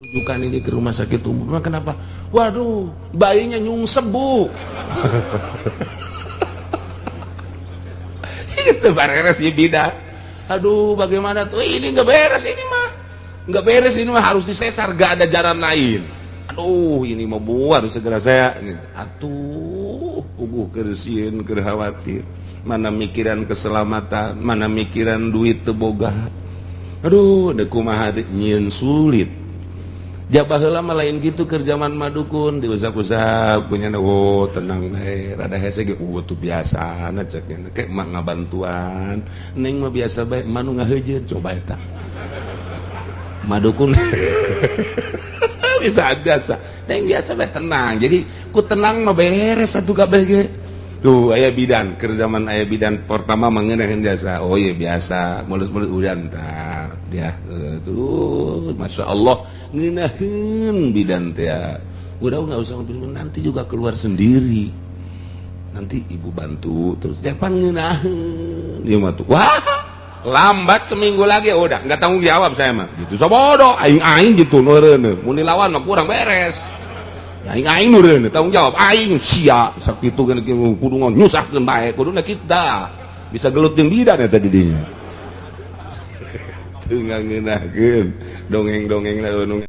Rujukan ini ke rumah sakit umum. Emang kenapa? Waduh, bayinya nyungsep, Bu. Itu beres ya bidan. Aduh, bagaimana tuh? Ini nggak beres ini mah. Nggak beres ini mah, harus disesar, gak ada jalan lain. Aduh, ini mau bu harus segera saya. Ini. Atuh, puguh keur sieun, keur khawatir. Mana mikiran keselamatan, mana mikiran duit teu boga. Aduh, deuk kumaha deui, nyieun sulit. Jabah heula mah lain gitu, keur zaman madukun diusap-usap punya, oh tenang bae, rada hese ge, tuh biasa na cek nya kayak mak ngabantuan, neng mah biasa bae, mah nu ngaheujeun. Coba eta madukun bisa biasa, neng biasa bae, tenang. Jadi ku tenang mah beres satu kabeh ge. Tuh aya bidan, keur zaman aya bidan pertama mengenahin jasa, oh iya biasa, mulus-mulus udah ntar dia tuh, masya Allah, ngenahin bidan teh udah nggak usah, nanti juga keluar sendiri, nanti ibu bantu terus. Jangan ngenahin dia mah tuh, wah lambat seminggu lagi udah nggak tanggung jawab saya mah gitu. So bodoh aing, aing gitu nureun, mun dilawan mah kurang beres. Aing, aing nureun tanggung jawab aing, sia sakitu kan kudu nyusahkeun bae, kuduna kita bisa gelut jeung bidan eta di dinya teu ngeunaheun dongeng-dongeng.